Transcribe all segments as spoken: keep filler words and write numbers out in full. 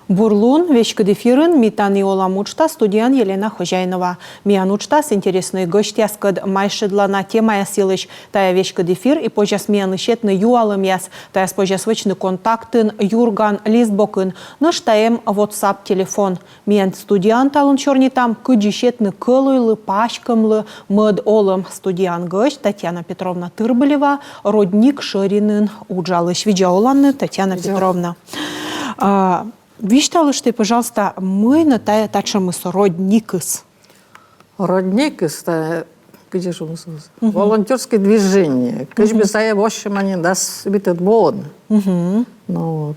Бур лун, веськыд эфирын «Ми тані олам» уджтас, студияын Елена Хозяинова. Миян уджтас интереснӧй гӧсьтъяскӧд майшӧдлана темаяс йылысь. Тайӧ веськыд эфир и позяс миянлы сетны юалӧмъяс. Тайӧс позяс вӧчны Контактын, Юрган лист бокын, нӧшта эм WhatsApp телефон. Миян студияын талун сёрнитам, кыдзи сетны кӧлуйлы, паськӧмлы мӧд олӧм. Студияын гӧсьт Татьяна Петровна Тырбылева, «Родник» шӧринын уджалысь. Видза оланныд, Татьяна Петровна. А, висьталыштӧй, пожалуйста, мый нӧ тайӧ татшӧмыс «Родникыс»? «Родникыс» — тайӧ, кыдзи шуны, волонтёрское движение. Кыдз бы сійӧ вообще манин дас витӧд воын. Ну вот.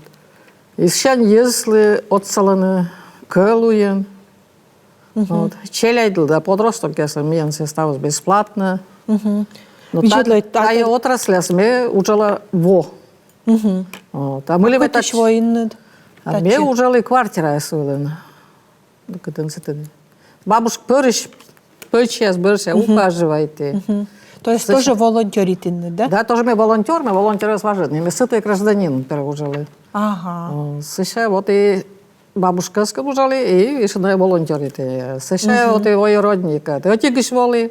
И сэтшӧм йӧзлы отсалӧны кӧлуйӧн. Вот. Челядьлы да подростокъяслы миян сійӧ ставыс бесплатно. Но тайӧ отрасльяс ме уджала во. Вот. А мый ме татчӧ воинныд? А ме уджалі квартираяс вылын. Ну, кытӧн сэтӧн. Бабушка пӧрысь, пӧчьяс бӧрся ухаживайті. То есть тоже волонтёритінныд, да? Да, тоже ме волонтёр, ме волонтёръяс важӧн. Ме сытой гражданин первой уджалі. Ага. Сэтшӧм вот и бабушкаыскӧд уджалі, и ещё на волонтёритті. Сэтшӧм вот и вӧлі «Родникыд». Ӧтикысь вӧлі.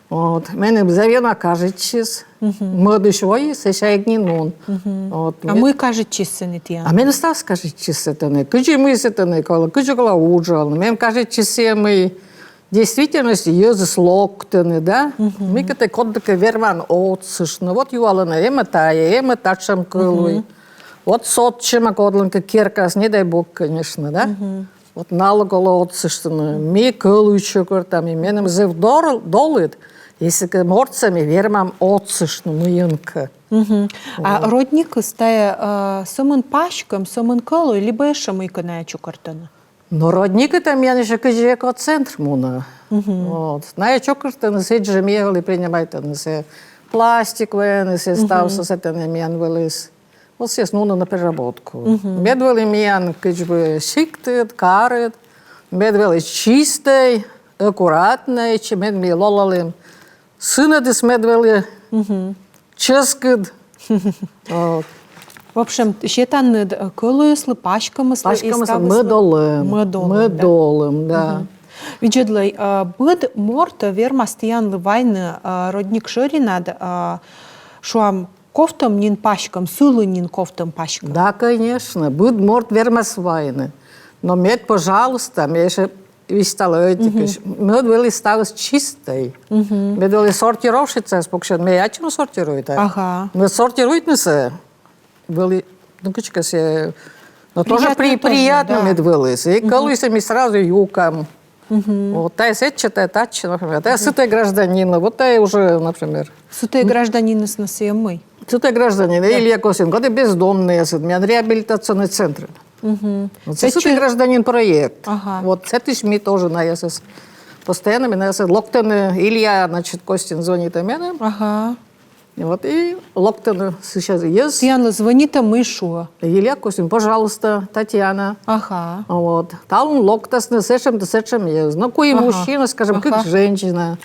Вот. Меным зэв ёна кажитчис. Мӧдысь вӧлі, сэтшӧм эг нин мун. Вот. А мый кажитчис сэні тіянлы? А меным ставыс кажитчис сэтӧн. Кыдзи мый сэтӧн колӧ, кыдзи колӧ уджавны. Меным кажитчис сійӧ, мый действительность йӧзыс локтӧны, да? Мыйкӧ тэ кодкӧ верман отсыштны. Вот юалӧны: эм-ӧ тайӧ, эм-ӧ татшӧм кӧлуй. Вот сотчӧма кодлӧнкӧ керкаас, не дай бог, конечно, да? Вот налы колӧ отсыштны. Ми кӧлуй чукӧртам, и меным зэв дор-, долыд, если кӧ мортсӧ ми вермам отсыштны мыйӧнкӧ. А «Родникыс» тайӧ, э, сӧмын паськӧм, сӧмын кӧлуй, либӧ ещӧ мыйкӧ найӧ чукӧртӧны? Но «Родникыс» тайӧ миян ещӧ кыдзи экоцентр мунӧ. Вот. Найӧ чукӧртӧны сідзжӧ, миянлы принимайтӧны сійӧ, пластик вайӧны сійӧ, ставсӧ сэтӧн миян вылыс. Вот сійӧс нуӧны на переработку. Мед вӧлі миян кыдз бы сиктыд, карыд, мед вӧлі чистӧй, аккуратнӧй, чи-, мед ми лолалім. Сынӧдыс мед вӧлі чӧскыд. Вот. В общем, сетанныд, э, кӧлуйыслы, паськӧмыслы, паськӧмыслы и ставыслы мӧд олӧм. Мӧд олӧм, да. Мӧд олӧм, да. Видзӧдлӧй, э, быд морт вермас тіянлы вайны, э, «Родник» шӧринад, э, шуам, ковтӧм нин паськӧм, сылы нин ковтӧм паськӧм. Да, конечно, быд морт вермас вайны. Но мед, пожалуйста, ме ещӧ висьтала ӧтикысь. Мед вӧлі ставыс чистӧй. Мед вӧлі сортировщицаяс пуксьӧны, ме ачым сортируйта. Ага. Мед сортируйтны сійӧ вӧлі, ну, кыдзкӧ сійӧ, но тоже при-, приятно, да. Мед вӧлі. И кӧлуйсӧ ми сразу юкам. Вот, тайӧ сэтчӧ, тайӧ татчӧ, например. Тайӧ сытой гражданин, вот тайӧ уже, например. Сытой гражданиныс на сійӧ мый? Сытой гражданин, Илья Косин, коді бездомнӧйясыд, миян реабилитационнӧй центр. Вот сэтчӧ сытой гражданин проект. Ага. Вот сэтысь ми тоже найӧс, постоянно ми найӧс, локтӧны, Илья, значит, Костин звонитӧ меным. Ага. Вот и локтӧны сэтчӧ йӧз. Тіянлы звонитӧ, мый шуӧ? Илья Костин, пожалуйста, Татьяна. Ага. Вот. Талун локтасны сэтшӧм да сэтшӧм йӧз. Но куим мужчина, скажем, кык женщина.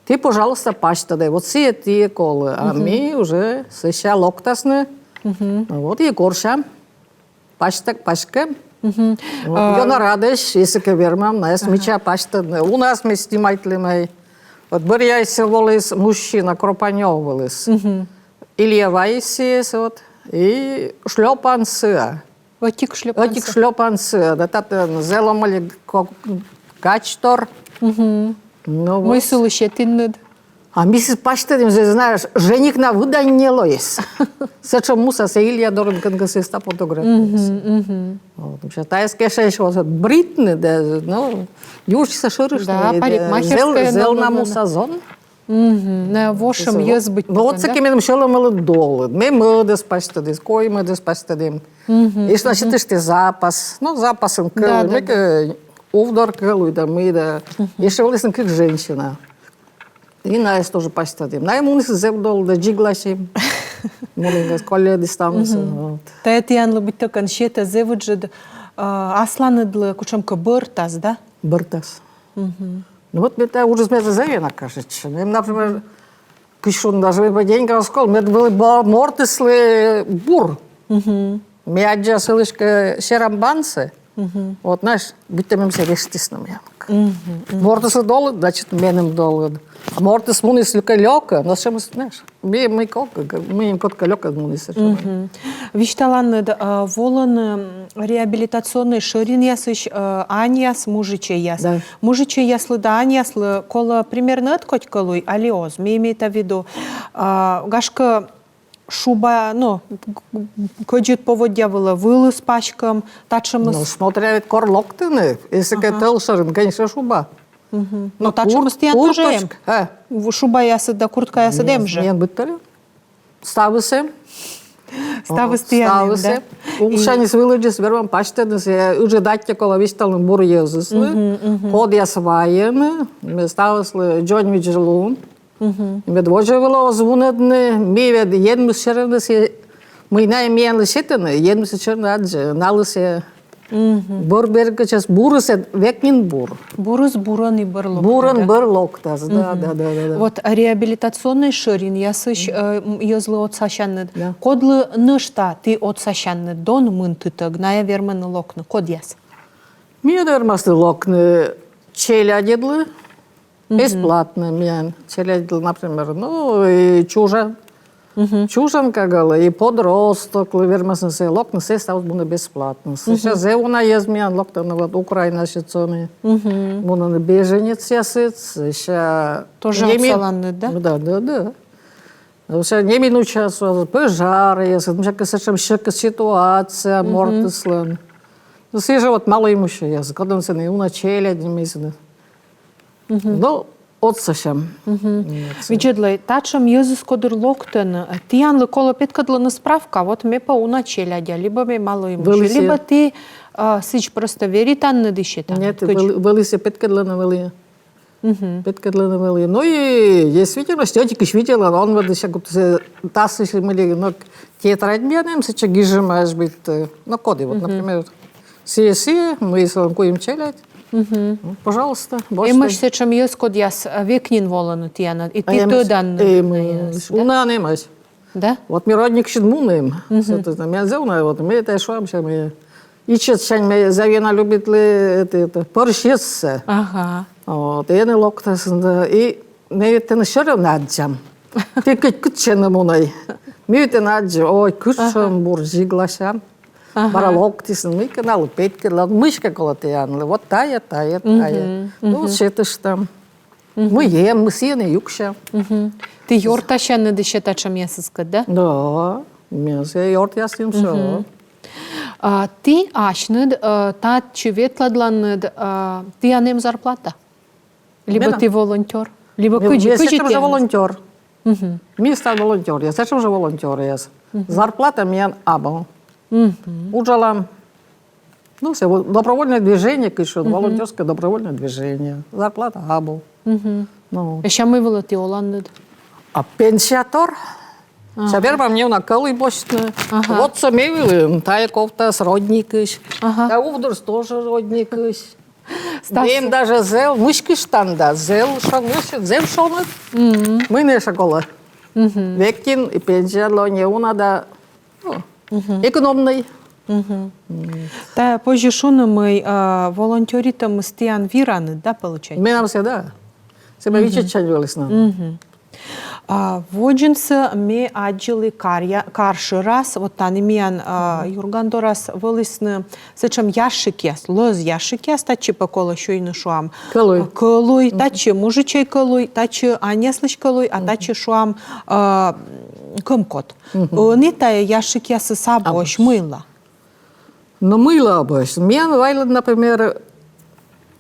Ті, пожалуйста, пасьтӧдӧй. Вот сійӧ тіянлы колӧ. А ми уже сэтчӧ локтасны. Вот и корсям. Пасьтӧм, паськӧм. Вот. А, ёна радӧсь, если кӧ вермам, найӧс мича пасьтӧдны. У нас ми снимайтлім. Вот бӧръя сійӧ вӧліс мужчина, Кропанёв вӧліс. Илья вайис сійӧс, вот. И шлёпан сыа. Ӧтик шлёпан сыа. Ӧтик шлёпан сыа. Да, татӧн зэв ломалігкач тор. Ну вот. Мый сылы сетінныд? А ми сійӧс пасьтӧдім, знаешь, жених на выданьӧ лоис. Сэтшӧм муса, сійӧ Илья дорын кӧнкӧ сійӧ став фотографияс. Вот, вообще, тайӧс кӧ ещӧ вот бритны, да, ну, юрсисӧ шырыштны, да, парикмахерскӧйӧ зэв на муса зон. На вошӧм йӧз быть. Ну, вот сійӧ кӧ меным сьӧлӧмлы долыд. Ме мӧдӧс пасьтӧді, коймӧдӧс пасьтӧді. И, значит, ышті запас. Ну, запасын кӧлуй, да, да, мыйкӧ, увдор кӧлуй да мый да. Ещӧ вӧлісны кык женщина. И найӧс тоже пасьтӧдім. Найӧ мунісны зэв долыд да дзигласим. Мунісны колледжӧ ставнысӧ. Вот. Тайӧ тіянлы быттьӧкӧ сетӧ зэв ыджыд, а, асланыдлы кутшӧмкӧ бӧртас, да? Бӧртас. Ну вот, ме тайӧ уджыс ме зэв ёна кажитчӧ. Ме, например, кыдз шуны, даже ме деньга оз кол, мед вӧлі мортыслы бур. Ме аддза сылысь кӧ серам бансӧ. Вот, знаешь, быттьӧ мемсӧ вештісны миян. Мортыслы долыд, значит, меным долыд. А мортыс муніс люкӧ лёкӧ, но сэтшӧмыс, знаешь, ми, ми кок, ми кодкӧ лёкӧ муніс сэтшӧм. Висьталанныд, а, волӧны, м, реабилитационнӧй шӧринъясысь, а, аньяс, мужичӧйяс. Да. Мужичӧйяслы да аньяслы колӧ примерно ӧткодь кӧлуй али оз? Ме имею в виду, а, гашкӧ, шуба, ну, кӧдзыд поводдя вылӧ вылыс паськӧм, татшӧмыс. Ну, смотря ведь кор локтӧны, если кӧ тӧл шӧрын, конечно, шуба. Но татшӧмыс тіян тоже эм? Курточка, а? Шубаясыд да курткаясыд эм жӧ? Миян быттьӧ. Ставыс эм. Ставыс тіян эм, да? Ставыс эм. Укшаньыс вылӧджыс вермам пасьтавны, сійӧ ыджыд аттьӧ колӧ висьталны бур йӧзыслы. Кодъяс вайӧны, ме ставыслы дзоньвидзлун. Мгм. Мед водзӧ вылӧ оз вунӧдны, ми ведь Енмыс сьӧрӧныс, мый найӧ миянлы сетӧны, Енмыс сьӧрӧн аддзӧ, налыс и бур бергӧдчас, бурыс век нин бур. Бурыс бурӧн и бӧр локтас. Бурӧн бӧр локтас, да, да, да, да, да. Вот реабилитационнӧй шӧринъясысь, э, м, йӧзлы отсасянныд. Да. Кодлы нӧшта ті отсасянныд, дон мынтытӧг, найӧ вермӧны локны, кодъяс? Миян вермасны локны челядьыдлы, бесплатно миян челядьлы, например, ну, и чужан. Чужан кагалӧ, и подростоклы вермасны сійӧ локны, сійӧ ставыс мунӧ бесплатно. Сейчас зэв уна йӧз миян локтӧны, вот Украинасьыс сэтшӧм. Мунӧны беженецъясыс, сейчас... Тоже отсаланныд, да? Да, да, да. Сейчас неминучаӧсь, пӧжаръясыс, мыйкӧ сэтшӧм сьӧкыд ситуация мортыслӧн. Ну, сійӧ жӧ вот малоимущӧйяс, кодӧн сэні уна челядь, мый сэні. Ну, отсасям. Видзӧдлӧй, татшӧм йӧзыс кодыр локтӧны, тіянлы колӧ петкӧдлыны справка, вот ме пӧ уна челядя, либӧ ме малоимущӧй, либӧ ті, а, сідз просто веританныд и сетанныд. Нет, вӧлі-, вӧлі сійӧ петкӧдлӧны вӧлі. Петкӧдлӧны вӧлі. Ну и действительно, ӧтикысь видзӧдлан, он вот ещӧ кутшӧмкӧ дасысь мый ли, но тетрадь миян эм, сэтчӧ гижӧмаӧсь быттьӧ. Ну, коді вот, например, сійӧ, сійӧ, мый сылӧн куим челядь. Ну, пожалуйста, босьтӧй. Эмӧсь сэтшӧм йӧз, кодъяс, а, век нин волӧны тіянӧ, и ті тӧданныд найӧс, да? Унаӧн эмӧсь. Да? Вот ми родникысь мунім. Мгм. Миян зэв уна, вот, ми тайӧ шуам, что ми ичӧтсянь ми зэв ёна любитлім это, это, пӧрысьӧссӧ. Ага. Вот, и ӧні локтасны да, и ми ведь тэныд всё равно аддзам. Ті кӧть кытчӧ нӧ мунӧй. Ми ведь тэныд аддзам, ой, кутшӧм бур, дзигласям. Ага. Бара локтісны, мыйкӧ налы петкӧдлан, мыйкӧ колӧ тіянлы. Вот тайӧ, тайӧ, тайӧ. Мгм, ну, мгм. Сетыштам. Мгм. Мый эм, мый сійӧн юксям. Мгм. Ті ёртасянныд ещӧ татшӧмъясыскӧд, да? Да, миян ёртъяс эм, всё. Мгм. А, ті асьныд, э, татчӧ ветлӧдланныд, э, тіян эм зарплата? Либӧ ті волонтёр? Либӧ кыдзи, кыдзи ті волонтёр? Мгм. Ми став волонтёръяс, сэтшӧм жӧ волонтёръяс. Мгм. Зарплата миян абу. Мгм. Уджалам. Ну, сійӧ вот добровольное движение, кыдз шуӧ, волонтёрское добровольное движение. Зарплата абу. Мгм. Ну. Сэсся мый вылӧ ті оланныд? А пенсия тор. Ага. Сэсся вермам неуна кӧлуй босьтны. Ага. Вот со ме вылын, тайӧ ковтас родникысь. Ага. Тайӧ увдорыс тоже родникысь. Стас. Эм даже зэв, мыськыштан да, зэв шоныд, зэв шоныд. Мгм. Мый нӧ ещӧ колӧ. Мгм. Век нин и пенсиялӧ неуна да. О, экономнӧй. Мгм. Тайӧ позьӧ шуны, мый, а, волонтёритӧмыс тіян вираныд, да, получается? Менам сійӧ, да. Сійӧ ме ичӧтсянь вӧліс на. Мгм. А, водзынсӧ ме аддзылі каръя-, каршӧрас, вот тані миян, а, Юрган дорас вӧлісны сэтшӧм ящикъяс, лӧз ящикъяс, татчӧ пӧ колӧ сюйны, шуам. Кӧлуй. Кӧлуй, татчӧ мужичӧй кӧлуй, татчӧ аньяслысь кӧлуй, а татчӧ, шуам, а, кӧмкот. Ӧні тайӧ ящикъясыс абуӧсь, мыйла? Но мыйла абуӧсь? Миян вайлӧны, например,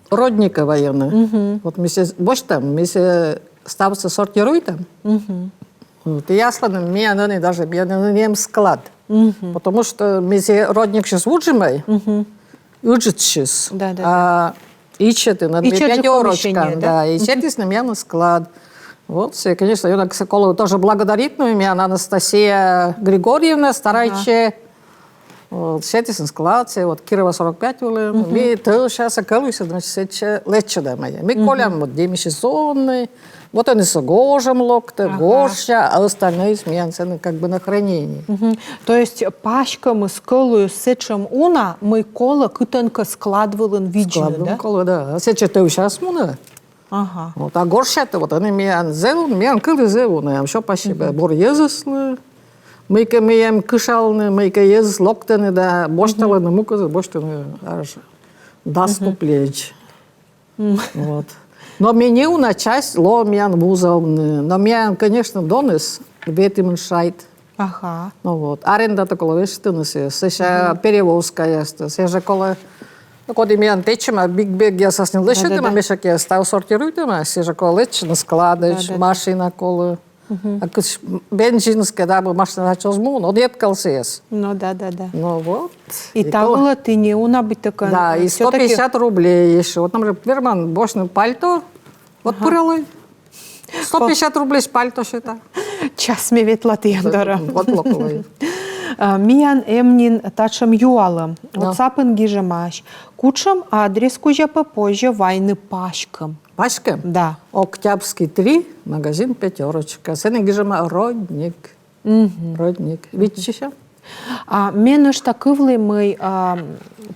родникӧ вайӧны. Вот ми сійӧс босьтам, ми сійӧс ставсӧ сортируйтам. Вот, и асланым миян ӧні даже, миян ӧні эм склад. Потому что ми сійӧ родниксьыс вуджӧмӧй, ыджыдысь. Да, да, да. А ичӧтын, ичӧт жӧ пятёрочкаын, помещение, да? Да, и сетісны миянлы склад. Вот, сійӧ, конечно, ёна кӧсъя колӧ тоже благодаритны миян Анастасия Григорьевна, старайтчӧ. Вот, сетісны складсӧ, вот, Кирова сорок пять вылын, ми тӧвсясӧ кӧлуйсӧ, значит, сэтчӧ лэччӧдам. Ми колям вот демисезоннӧй, вот ӧні со гожӧм локтӧ, гожся, а остальнӧйыс миян сэні как бы на хранение. То есть паськӧмыс, кӧлуйыс сэтшӧм уна, мый колӧ кытӧнкӧ склад вылын видзны, да? Колӧ, да. Сэтчӧ тӧвсяыс мунӧ. Ага. Вот, а гожся-то вот ӧні миян зэв, миян кӧлуй зэв уна, ещё спасибо бур йӧзыслы. Мыйкӧ ми эм кышалны, мыйкӧ йӧзыс локтӧны да босьталӧны, мукӧдыс босьтӧны аж дас куплеч. Вот. Но ми неуна часть лоӧ миян вузавны. Но миян, конечно, доныс ветымын шайт. Ага. Ну вот. Аренда-то колӧ вештыны сійӧс. Сэсся перевозкаястӧ. Сійӧ жӧ колӧ, ну, коді миян тэчӧма, биг-бегъясас нин лӧсьӧдӧма, мешӧкъяс, став сортируйтӧма, сійӧ жӧ колӧ лэччыны складӧдз, машина колӧ. А кыдз бензиныс кӧ да, машина чӧж мун, он ӧткал сійӧс. Ну да, да, да. Ну вот. И та вылӧ ті неуна быттьӧкӧ. Да, и сто пятьдесят рублей ещё. Вот нам жӧ верман босьтны пальто. Вот пыралӧй. Сто пятьдесят рублей пальто сета. Час ме ветла тіян дорӧ. Вот локтӧй. А, миян эм нин татшӧм юалӧм. Вот сапын гижӧмаӧсь. Кутшӧм адрес кузя пӧ позьӧ вайны паськӧм? Паськӧм? Да. Октябрьский, три, магазин «Пятерочка». Сэні гижӧма «Родник». Родник. Виччысям. А ме нӧшта кывлі, мый, а,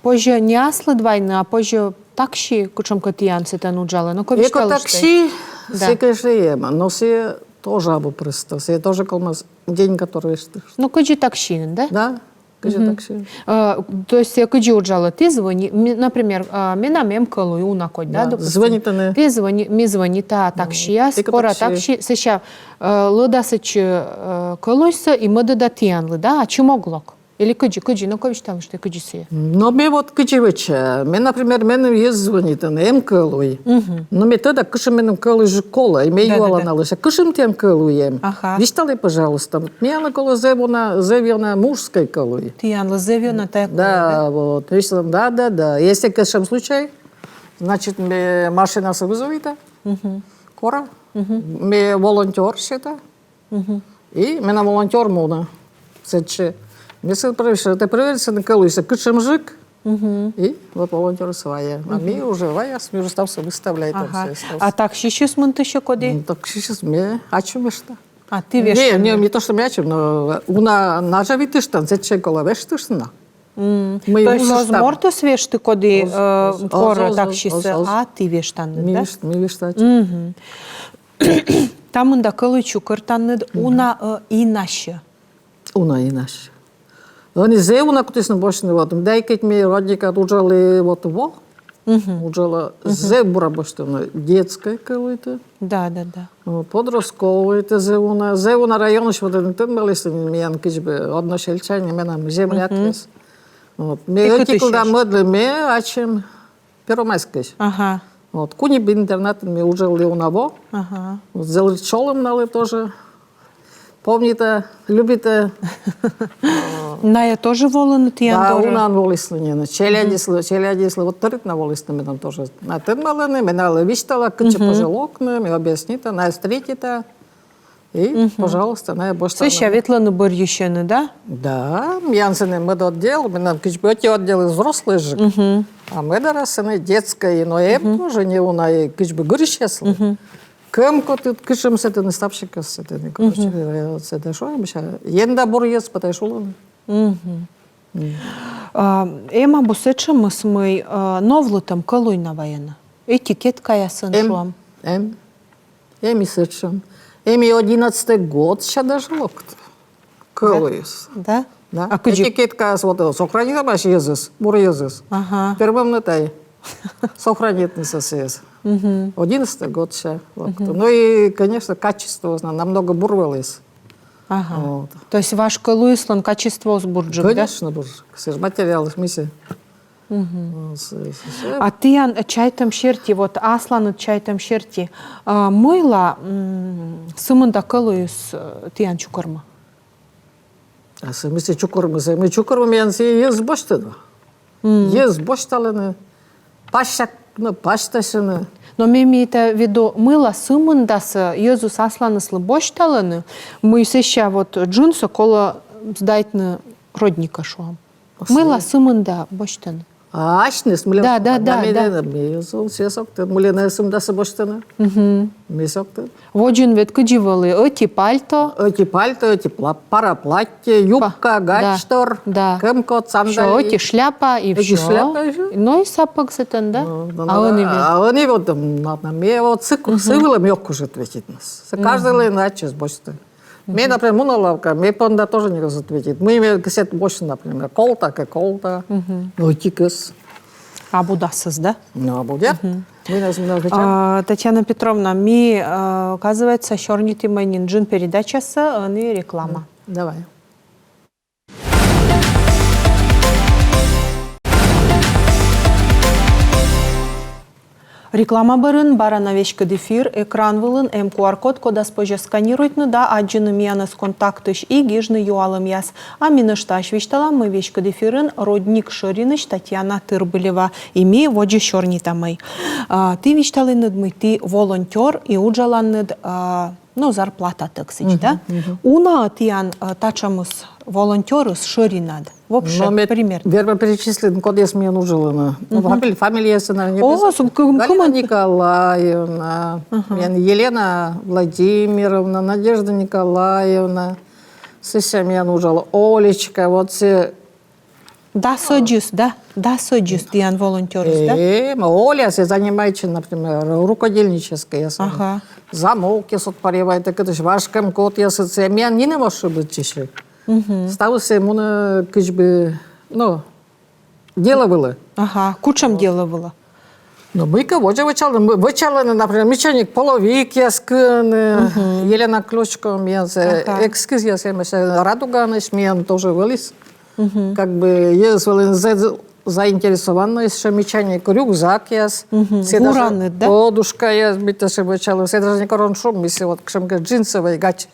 позьӧ не аслыд вайны, а позьӧ такси кутшӧмкӧ тіян сэтӧн уджалӧ. Но кӧ висьталышт. Эко-такси, сійӧ, конечно, эм, но сійӧ тоже абу прӧстӧ. Сійӧ тоже колӧ день, который... Ну, кыдзи таксиын, да? Да, кыдзи таксиын. Э, то есть, э, кыдзи уджалӧ, ті звӧни-, ми-, например, а, менам эм кӧлуй, уна кодь, да, допустим. Звӧнитӧны. Ті звӧни-, ми звӧнита таксияс, кора такси, сэсся, э, лӧда сэтчӧ, э, кӧлуйсӧ и мӧдӧда тіянлы, да, ачым ог лок. Или кыдзи, кыдзи, но кӧ висьталышт, кыдзи сійӧ. Но ме вот кыдзи вӧча. Ме, например, меным йӧз звӧнитӧны, эм кӧлуй. Но ме тӧда, кытшӧм меным кӧлуйджык колӧ, и ме юала налысь: кытшӧм тіян кӧлуй эм? Висьталӧй, пожалуйста. Миянлы колӧ зэв ёна, зэв ёна мужскӧй кӧлуй. Тіянлы зэв ёна тайӧ колӧ, да? Да, вот. Висьталӧй, да, да, да. Если кӧ сэтшӧм случай, значит, ме машинасӧ вызовита. Кора. Ме волонтёр сета. И менам волонтёр мунӧ сэтчӧ. Ме сылы проверь-, тэ проверь сэні кӧлуйсӧ, кытшӧмджык. И вот волонтёрыс вайӧ. А ми уже ваяс, ми уже ставсӧ выставляйтам. Ага. А таксиыс мунтысьӧ коді? М, таксиыс ме ачым вешта. А ті вештан? Не, не, не то, что ме ачым, но уна на жӧ витыштан, сэтчӧ колӧ вештыштны. То есть оз мортыс вешты, коді, э, корӧ таксисӧ, а ті вештанныд, да? Ми вешт-, ми вештам. Та мында кӧлуй чукӧртанныд уна-ӧ инасьӧ? Уна инасьӧ. Ӧні зэв уна кутісны босьтны, вот. Да и кӧть ми «Родникад» уджалі вот во. Уджалі, зэв бура босьтӧны детскӧй кӧлуйтӧ. Да, да, да. Вот, подростковӧйтӧ зэв уна. Зэв уна районысь вот ӧні тӧдмалісны миян кыдз бы односельчане, менам землякъяс. Вот. Ме ӧтиклы да мӧдлі, ме ачым Первомайскысь. Ага. Вот. Кунип интернатын ме уджалі уна во. Ага. Вот, зэв чолӧм налы тоже. Помнита, любита. Найӧ тоже волӧны тіян дорӧ? Да, унаӧн волісны нин. Челядьыслы, челядьыслы. Вот тӧрыт на волісны менам тоже. На тӧдмалӧны, ме налы висьтала, кытчӧ позьӧ локны, ме объяснита, найӧс встретита. И, пожалуйста, найӧ босьталӧны. Сэсся ветлӧны бӧрйысьӧны, да? Да, миян сэні мӧд отдел, менам кыдз бы ӧти отдел взрослӧйджык. А мӧдарас сэні детскӧй, но эм тоже неуна и кыдз бы гырысьяслы. Кӧм кӧтыд, кытшӧм сэтӧні, ставсьыс кӧ сэтӧні, короче, сэтӧні шуам, мися, ен да бур йӧз пӧ тай шулӧны. А эм абу сэтшӧмыс, мый, а, новлытӧм кӧлуй на вайӧны? Этикеткаясӧн, шуам. Эм. Эм и сэтшӧм. Эм и одиннадцатӧй годся даже локтӧ. Кӧлуйыс. Да? Да. А кыдзи? Этикеткаяс вот сохранитӧмаӧсь йӧзыс, бур йӧзыс. Ага. Первой на тай сохранитнысӧ сійӧс. Одиннадцатӧй годся локтӧ. Ну и, конечно, качествоыс на намного бур вӧліс. Ага. Вот. То есть важ кӧлуйыслӧн качествоыс бурджык, да? Конечно, бурджык. Сэтшӧм материалыс, мися. Вот, с-, с-, с-. А тіян чайтӧм серти, вот асланыд чайтӧм серти, а, мыйла, м, сы мында кӧлуйыс, э, тіян чукӧрмӧ? А сы мыйсӧ чукӧрмӧ, сы мый чукӧрмӧ, миян сійӧ йӧз босьтӧны. Йӧз босьталӧны, пасьтасьӧны, пасьтасьӧны. Но ме имею в виду, мыйла сы мындасӧ йӧзыс асланыслы босьталӧны, мый сэсся вот джынсӧ колӧ сдайтны «Родникӧ», шуам. Мыйла сымында босьтӧны? А, асьныс, мыйла? Да, да, да, да. Ме, ме, ме, со, сійӧс ог тӧд, мыйла найӧ сымдасӧ босьтӧны. Мгм. Ме сійӧс ог тӧд. Водзын ведь кыдзи вӧлі: ӧти пальто. Ӧти пальто, ӧти пла-, пара платье, юбка, гачтор, да, да, кӧмкот, сандали. Ещё ӧти шляпа и всё. Ӧти шляпа ещё? Ну и сапӧг сэтӧн, да? Ну, ну, а ӧні ведь? А ӧні вот, м, на, на, ме вот сы, сы вылӧ ме ог куж ответитныс. Сы каждыйлӧн ачыс босьтӧ. Ме, например, муна лавкаӧ, ме понда тоже некод ответит. Мый ме кӧсъя босьтны, например, колта кӧ, колта. Ну, ӧтикӧс. Абу дасыс, да? Ну, абу, да. Мый нӧ, мый нӧ отвеча. А, Татьяна Петровна, ми, а, оказывается, сёрнитім нин джын передачасӧ, ӧні реклама. Давай. Реклама бӧрын бара на веськыд эфир. Экран вылын эм Q R-код, кодӧс позьӧ сканируйтны да аддзыны миянӧс Контактысь и гижны юалӧмъяс. А ми нӧшта висьталам, мый веськыд эфирын «Родник» шӧринысь Татьяна Тырбылева. И ми водзӧ сёрнитамӧй. А, ті висьталінныд, мый ті волонтёр и уджаланныд, а, ну, зарплататӧг сідз, да? Уна-ӧ тіян, э, татшӧмыс волонтёрыс шӧринад? Вообще, пример. Верма перечислитны, кодъяс миян уджалӧны. Ну, фамили-, фамилиясӧ, наверное, не... О, обязательно. Галина Николаевна, миян Елена Владимировна, Надежда Николаевна, сэсся миян уджалӧ Олечка, вот сійӧ. Дас ӧдзыс, да? Дас ӧдзыс тіян волонтёрыс, да? Э, ма, Оля сійӧ занимайтчӧ, например, рукодельничествоясӧн. Ага. Замокъяс отпарывайтӧ, кытысь важ кӧмкотъяс сійӧ. Миян нинӧм оз шыбитчы. Ставыс сійӧ мунӧ кыдз бы, ну, дело вылӧ. Ага, кутшӧм дело вылӧ? Но мыйкӧ водзӧ вӧчалӧны, вӧчалӧны, например, мичаник половикъяс кыӧны, Елена Ключко, миян сійӧ, ага, эскизъяс эмӧсь, сійӧ Радуганысь миян тоже вӧліс. Как бы йӧзыс вӧліны за-, заинтересованнӧй, сэтшӧм мичаник рюкзакъяс, сійӧ даже... Вуранныд, да? Подушкаяс, быттьӧ сійӧ вӧчалӧ, сійӧ даже некор он шу, мый сійӧ вот кутшӧмкӧ джинсовӧй гач.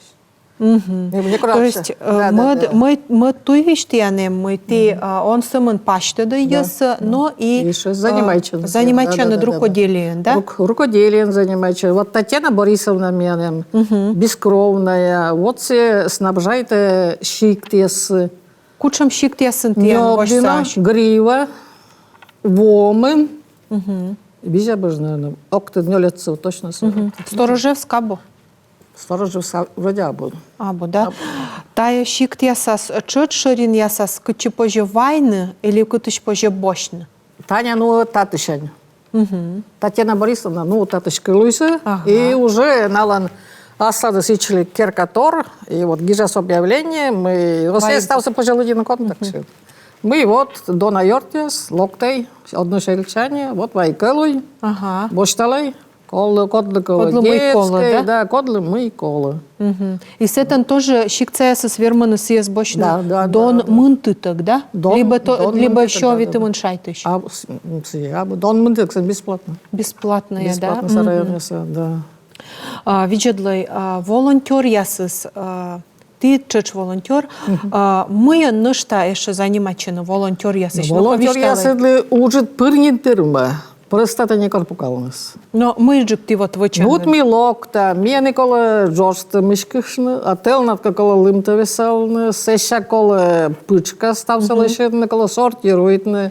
То есть, э, мӧд, мӧд, мӧд туйвизь тіян эм, мый ті, а, он сӧмын пасьтӧдӧ йӧзсӧ, но и, э, занимайтчанныд рукоделиеӧн, да? Рук-, рукоделиеӧн занимайтчӧ. Вот Татьяна Борисовна миян эм, бескровная, вот сійӧ снабжайтӧ сиктъяссӧ. Кутшӧм сиктъясын тіян восьсаӧсь? Грива, Вомын. Визьӧбӧж, наверное. Ог тӧд, нёльӧд сӧ точно сӧ. Сторожевск абу? Сторожевск вроде абу. Абу, да? Абу. Тайӧ сиктъясас тшӧтш шӧринъясас, кытчӧ позьӧ вайны или кытысь позьӧ босьтны? Таня, ну, татысянь. Татьяна Борисовна, ну, татысь кӧ луисӧ, и уже налӧн асланыс ичӧтик керка тор, и вот гижас объявление, мый, ну, сійӧ ставсӧ позьӧ лыддьыны Контактсьыд. Мый вот дона ёртъяс, локтӧй, односельчане, вот вай кӧ луй, босьталӧй, колӧ, кодлы колӧ, кодлы мый колӧ, детскӧй, да? Да, кодлы мый колӧ. И сэтӧн тоже сиктсаясыс вермӧны сійӧс босьтны. Да, да, да. Дон мынтытӧг, да? Дон, либӧ то, дон мынтытӧг, да, да, да. Либӧ сёвитӧмын шайтысь. А, с-, м, сійӧ, а, дон мынтытӧг, сійӧ бесплатно. Бесплатно, да? Бесплатно сарайӧн, да. А, видзӧдлӧй, а, волонтёръясыс, а, ті тшӧтш волонтёр, а, мыйӧн нӧшта ещё занимайтчӧны волонтёръясыс? Ну, волонтёръясыдлы уджыд пыр нин тырмӧ. Просто тӧ некор пукалныс. Но мыйджык ті вот вӧчанныд? Вот ми локтам, миянлы колӧ джоджтӧмысь кышны, а тӧлнад кӧ колӧ лымтӧ весалны, сэсся колӧ пытшкас ставсӧ лӧсьӧдны, колӧ сортируйтны.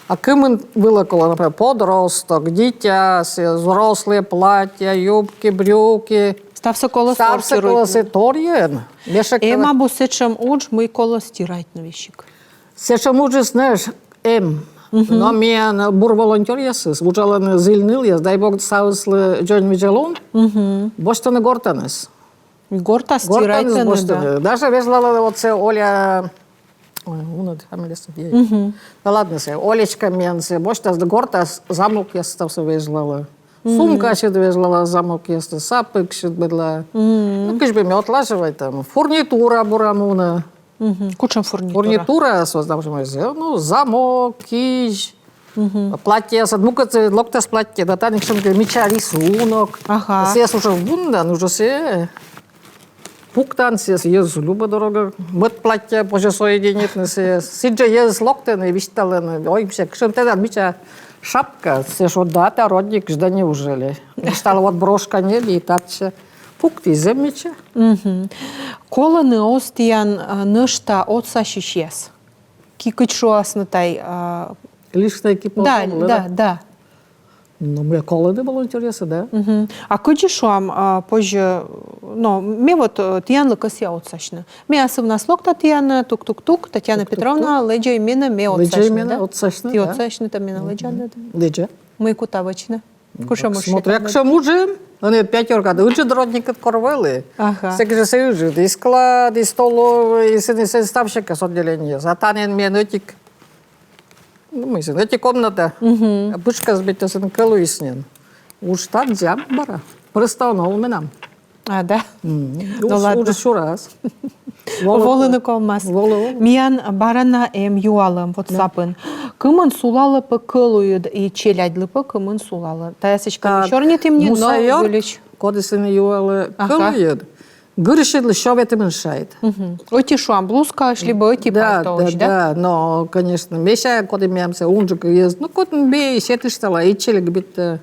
А кымын вылӧ колӧ, например, подросток, дитя, сійӧ, взрослые платья, юбки, брюки. Ставсӧ колӧ сортируйтны. Ставсӧ колӧ сӧ торйӧн. Мешӧк. Эм абу сэтшӧм удж, мый колӧ стирайтны весиг? Сэтшӧм уджыс, знаешь, эм. Но миян бур волонтёръясыс уджалӧны, зіль нылъяс, дай бог ставыслы дзоньвидзалун, босьтӧны гортаныс. Гортас стирайтӧны, да. Даже вежлалӧ вот сійӧ Оля, ой, уна фамилиясӧ. Да ладно, сійӧ Олечка миян сійӧ босьтас да гортас замокъяс ставсӧ вежлалӧ. Сумкасьыд вежлалӧ замокъястӧ, сапӧгсьыд быдлаӧ. Ну, кыдз бы ме отлаживайтам. Фурнитура бура мунӧ. Кутшӧм фурнитура? Фурнитура, со, там же, ну, замок, кизь, платьеясыд, мукӧд локтас платье, да тані кутшӧмкӧ мича рисунок. Ага. Сійӧс уже вундан, уже сійӧ пуктан, сійӧс йӧзыслы любӧ дорӧгӧ. Мӧд платье позьӧ соединитны сійӧс. Сідзжӧ йӧзыс локтӧны, висьталӧны: ой, мися, кутшӧм тэнад мича шапка. Сійӧ шуӧ: да, тайӧ «Родник», да неужели? Висьталӧ: вот брошка ньӧби, и татчӧ. Пукті, зэв мича. Колӧны оз тіян, а, нӧшта отсасьысьяс? Ки кыдз шуасны тай, а, Личный ки да, полтавлы, да, да. Ну, мле колыды волонтёръясӧ, да. Мгм. А кыдзи шуам, а, позьӧ, но ме вот, э, тіянлы кӧсъя отсасьны. Ме асывнас локта тіянӧ, тук-тук-тук, Татьяна Петровна, лэдзӧй менӧ, ме отсасьны, Менӧ да? Отсасьны, Ті да. Отсасьны, та менӧ лэдзӧй, да? Лэдзӧй. Мый кута вӧчны. Кутшӧм уджтӧ. Смотря кутшӧм уджын, ӧні пятёркаыд ыджыд родникыд кор вӧлі. Ага. Сэк жӧ сійӧ ыджыд, и склад, и столовӧй, и сэн, и сэн ставсьӧкыс отделениеыс. А тані менам ӧтик, ну, мый сэн, ӧти комната. Пытшкас быттьӧ сэн кӧлуйыс нин. Уджтӧ дзям бара. Прӧстӧ он овлы менам. А, да? Ну, ладно. Уджыс сюрас. Волыны ковмас. Волы, волы. Миян бара на эм юалӧм, вот сапын. Кымын сулалӧ пӧ кӧлуйыд и челядьлы пӧ кымын сулалӧ? Тая сэтшӧм сёрнитім нин, но выльысь. Коді сэні юалӧ Ага. кӧлуйыд. Гырысьыдлы сё ветымын шайт. Ӧти, шуам, блузкаысь либӧ ӧти Да, да, пальтоысь, да? Да, но, конечно, мися, коді миянсӧ унджык йӧз. Ну, код ме сетыштала, и челядь быттьӧ.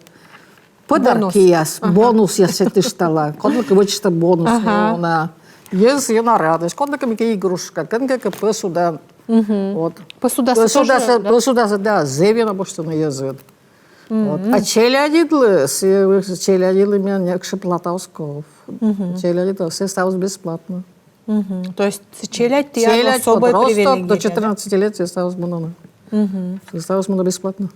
Подаркъяс, бонусъяс сетыштала. Кодлыкӧ вӧчышта бонус, Ага. уна. Йӧз ёна радӧсь. Кодлыкӧ мыйкӧ игрушка, кӧнкӧ посуда. Вот. Посудасӧ Посудасӧ, тоже, да? Посудасӧ, да, зэв ёна босьтӧны йӧзыд. Вот. А челядьыдлы, с-, челядьыдлы миян некши плата оз ков. Челядьыдлы сійӧ ставыс бесплатно. Мгм. То есть челядь тіян особой Подросток до привилегия, да? Четырнадцати лет сійӧ ставыс мунӧны. Сійӧ ставыс мунӧ бесплатно.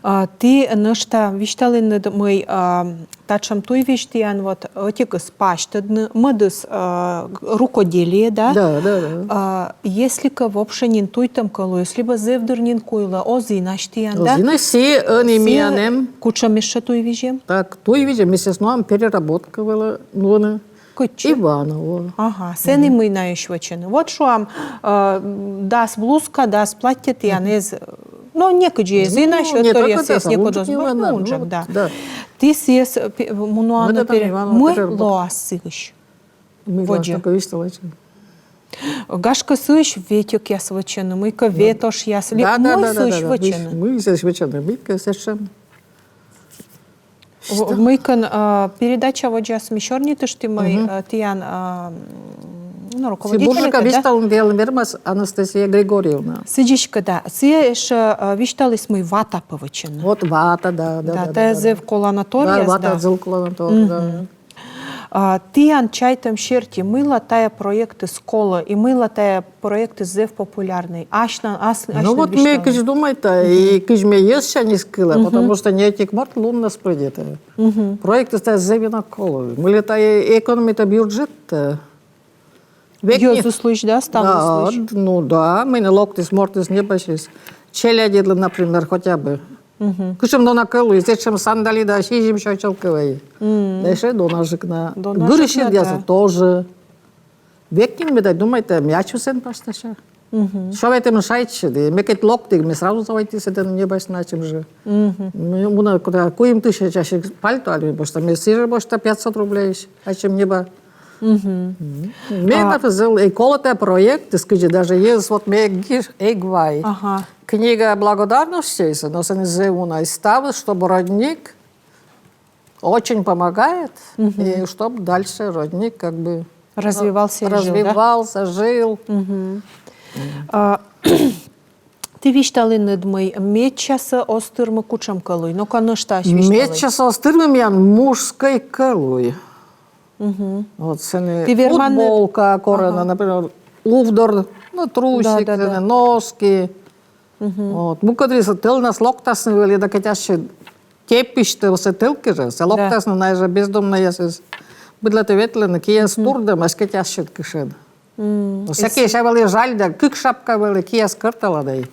А, ті нӧшта висьталінныд, мый, а, татшӧм туйвизь тіян, вот, ӧтикыс пасьтӧдны, мӧдыс, а, рукоделие, да? Да, да, да. А, если кӧ вообще нин туйтӧм кӧлуйыс, либӧ зэв дыр нин куйлӧ, оз инась тіян, да? Оз инась, сійӧ ӧні миян эм. Кутшӧм ещӧ туйвизьӧ? Так, туйвизьӧ, мися, но ам переработка вылӧ нуӧны. Кытчӧ? Иваново. Ага, сэні мый найӧ вӧчӧны. Вот шуам, э, дас блузка, дас платтьӧ тіян эз, но некыдзи эз инась, ӧтторъясӧ эз некод оз бӧрд, но унджык, да. Ті сійӧс, э, пе-, мунӧны, мый лоас сыысь? Водзӧ. Гашкӧ, сыысь ветӧкъяс вӧчӧны, мыйкӧ ветошъяс, ли-, мый сыысь вӧчӧны? Мый сыысь вӧчӧны, мыйкӧ сэтшӧм. Мыйкӧ, а, передача водзас ми сёрнитыштім, мый, а, тіян, а, ну, руководитель, да? Висьталӧны, тіян вермас Анастасия Григорьевна. Сідзкӧ, да. Сійӧ ещӧ, а, висьталіс, мый вата пӧ вӧчӧны. Вот вата, да, да, да. Тайӧ зэв колана торъяс, да. Вата зэв колана тор, да. А, тіян чайтӧм серти, мыйла тайӧ проектыс колӧ, и мыйла тайӧ проектыс зэв популярнӧй. Асьнан, ас-, асьнан висьталӧм. Ну вот ме кыдз думайта, и кыдз ме йӧзсяньыс кылі, потому что не ӧтик морт луннас прӧйдитӧ. Проектыс тайӧ зэв ёна колӧ. Мыйла тайӧ экономитӧ бюджеттӧ. Йӧзыслысь, да, ставныслысь? Да, ну да, мый нӧ локтіс мортыс небасьыс. Челядьыдлы, например, хотя бы. Кутшӧм дона кӧлуй, сэтшӧм сандали да сизим сё чӧв кӧ вӧй. Да ещӧ донаджык на. Донаджык на, да. Гырысьыдъясыд тоже. Век нин ме тай думайта, ме ачым сэн пасьтася. Сё ветымын шайтчӧ, да ме кӧть локті, ме сразу заводиті сэтӧн небасьнас ачым жӧ. Ме уна кӧть куим тысячаысь пальто али босьта, ме сійӧ жӧ босьта пятьсот рублейысь ачым небӧ. Ме на зэв и колӧ тайӧ проектыс, кыдзи даже йӧз, вот ме эг гиж-, эг вай. Ага. Книга благодарностей, но сэні зэв уна и ставыс, чтобы родник очень помогает, и чтоб дальше родник как бы развивался, жил, да? Развивался, жил. А, ті висьталінныд, мый медчасӧ оз тырмы кутшӧм кӧлуй, но-ка нӧшта висьталӧй. Медчасӧ оз тырмы миян мужскӧй кӧлуй. Вот сэні футболка корӧны, например, увдор, ну, трусик, сэні носки. Вот. Мукӧдыс тӧлнас локтасны вӧлі да кӧть ассьыд тепысьтӧ, сійӧ тӧлкӧ жӧ, сійӧ локтасны, найӧ жӧ бездомнӧйясыс. Быдлаӧ ветлӧны, киас турдӧмаӧсь кӧть ассьыд кышӧд. Сэки сэсся вӧлі жаль да, кык шапка вӧлі, киас кӧртала да и.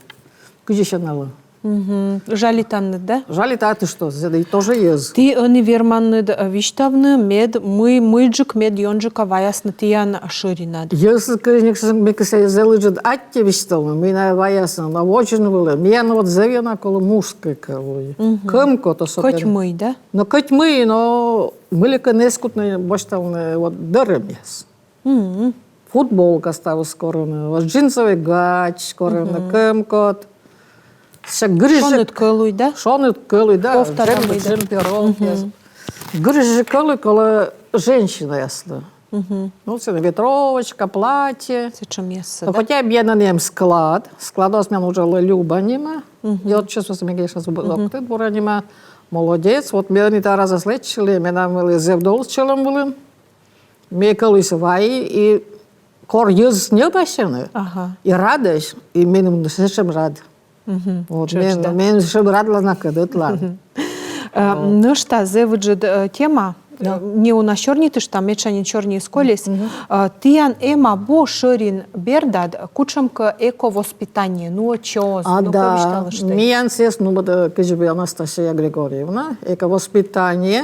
Кыдзи сэсся налы. Жалитанныд, да? Жалита, а ты что, сійӧ тоже йӧз. Ті ӧні верманныд, э, висьтавны, мед, мый, мыйджык, мед ёнджыка ваясны тіян шӧринад. Йӧзыд, конечно, ме кӧсъя зэв ыджыд аттьӧ висьтавны, мый найӧ ваясны, но водзын вылӧ. Миян вот зэв ёна колӧ мужскӧй кӧлуй. Кӧмкот особенно. Кӧть мый, да? Но кӧть мый, но мыйлакӧ эз кутны босьтавны вот дӧрӧмъяс. Футболка ставыс корӧны, вот джинсовый гач корӧны, кӧмкот. Сэсся гырысь... Шоныд кӧлуй, да? Шоныд кӧлуй, да. Кофта там, да. Джемпер, да. Гырысь кӧлуй колӧ женщинаяслы. Ну, сэтшӧм ветровочка, платье. Сэтшӧмъяссӧ, да? Хотя менам эм склад. Складыс менам уже Люба нима. И вот сейчас вот менам, конечно, локтіс, бура нима. Молодец. Вот менам и та разас лэдзліс, менам вӧлі зэв долысь челядь вылын. Ме кӧлуйся вайи, и кор йӧзыс ньӧбасьӧны, и радӧсь, и меным сэтшӧм рад. Вот, мен, мен сэтшӧм радлана кӧ ӧтлаын. Э, нӧшта зэв ыджыд, э, тема. Э, неуна сёрнитыштам, мечанин сёрниыс колис. Э, тіян эм абу шӧрин бердад кутшӧмкӧ эковоспитание, ну, ӧтчыд, а, ну, да, кӧ висьталыштӧй. Миян сэсся, ну, вот, э, кыдзи бы Анастасия Григорьевна, эковоспитание.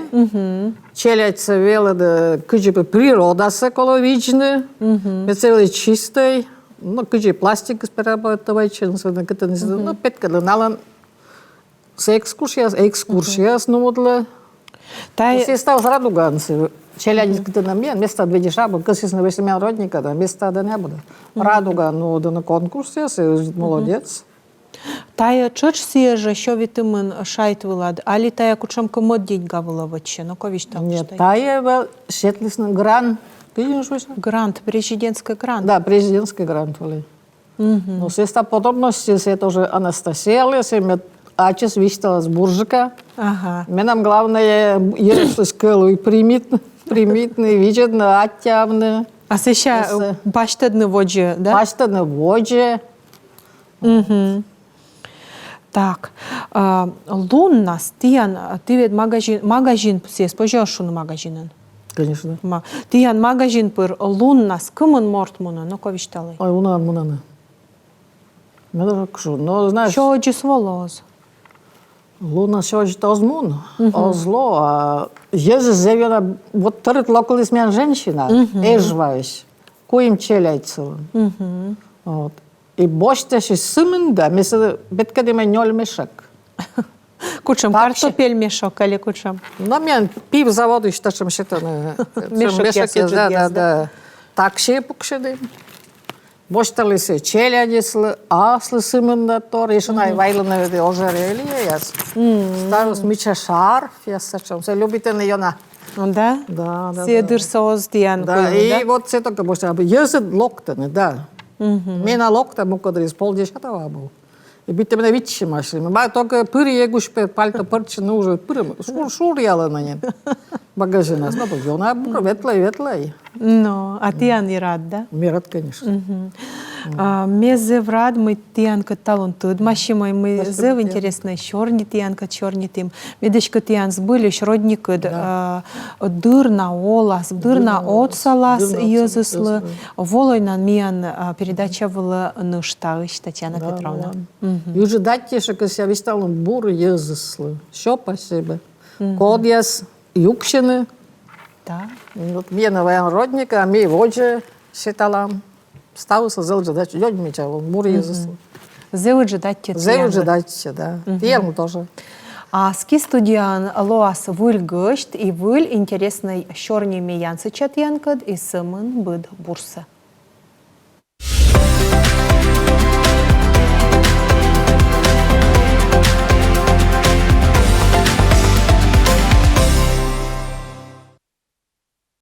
Челядьсӧ велӧдӧ, кыдзи бы природасӧ колӧ видзны, мед сійӧ вӧлі чистӧй, ну, кыдзи пластикыс перерабатывайтчӧны, кытӧн, ну, петкӧдлӧ налӧн. Сэсся экскурсияяс, экскурсияяс нуӧдлӧ. Тайӧ сэсся ставыс радугаӧн, челядьыс кытӧн миян, местаыд ведь абу, кӧсйисны вӧчны миян родникӧд, а местаыд абу да. Радугаӧн нуӧдӧны конкурсъяс, и молодец. Тайӧ тшӧтш сійӧ жӧ сёвитӧмын шайт вылад, али тайӧ кутшӧмкӧ мӧд деньга вылӧ вӧчсьӧ, но кӧ висьталыштӧй. Нет, тайӧ вӧлі сетлісны грант. Кыдзи шуасны? Грант, президентскӧй грант. Да, президентскӧй грант вӧлі. Но сэсся подробностьсӧ тоже Анастасиялы, сійӧ мед ачыс висьталас бурджыка. Ага. Менам главнӧйӧ йӧзыслысь кӧлуй примитны, примитны, видзӧдны, аттьӧавны. А сэсся, э, пасьтӧдны водзӧ, да? Пасьтӧдны водзӧ. Так. А, луннас тіян, а, ті ведь магазин, магазин, сійӧс позьӧ шуны магазинӧн? Конечно. Ма-, тіян магазин пыр луннас кымын морт мунӧ, но кӧ висьталӧй. Ой, унаӧн мунӧны. Ме даже кыдз шуны, но, знаешь, сёдзыс волӧ оз? Луннас сёдзыс оз мун, оз ло, а йӧзыс зэв ёна, вот тӧрыт локтіс миян женщина, Эжваысь, куим челядьсӧ. Вот. И босьтасис сымында, ме сійӧс петкӧдӧма, нёль мешӧк. Кутшӧм, картопель мешӧк али кутшӧм? Но миян пивзаводысь татшӧм сетӧны. Мешӧкъяс, да, да, да. Таксиӧ пуксьӧдім. Босьталі сійӧс челядьыслы, аслыс сымында тор, ещӧ на вайлӧны ведь ожерельеяс. Ставыс мича шарфъяс, сэтшӧм. Сійӧ любитӧны ёна. Да? Да, да. Сійӧ дырсӧ оз тіян куйлы, да? И вот сійӧ только босьталі, йӧзыс локтӧны, да. Ме на локта мукӧддырйиыс полдесятого абу. И быттьӧ менӧ виччысьӧмаӧсь. Ма только пыр эг успей пальто пӧрччыны, уже пырӧма. Шур-, шуръялӧны нин. Магазинас. Но ёна бур, ветлӧй, ветлӧй. Но, а тіян и рад, да? Ме рад, конечно. А, ме зэв рад, мый тіянкӧд талун тӧдмасим, мый зэв интереснӧй сёрни тіянкӧд сёрнитім. Мед эськӧ тіян збыльысь родникыд, а, дыр на олас, дыр на отсалас йӧзыслы. Волӧй на миян, а, передача вылӧ нӧшта, Татьяна Петровна. Ыджыд аттьӧ, кӧсъя висьтавны бур йӧзыслы. Сё пасибӧ. Кодъяс юксьӧны. Да. Вот миян ваян родник, а ми водзӧ сеталам. Ставыслы зэв ыджыд аттьӧ, ёнджыка бур йӧзыслы. Зэв ыджыд аттьӧ. Зэв ыджыд аттьӧ, да. Тіянлы тоже. А ски студияын лоас выль гӧсьт и выль интереснӧй сёрни. Ме янсӧдча тіянкӧд и сӧмын быд бурсӧ.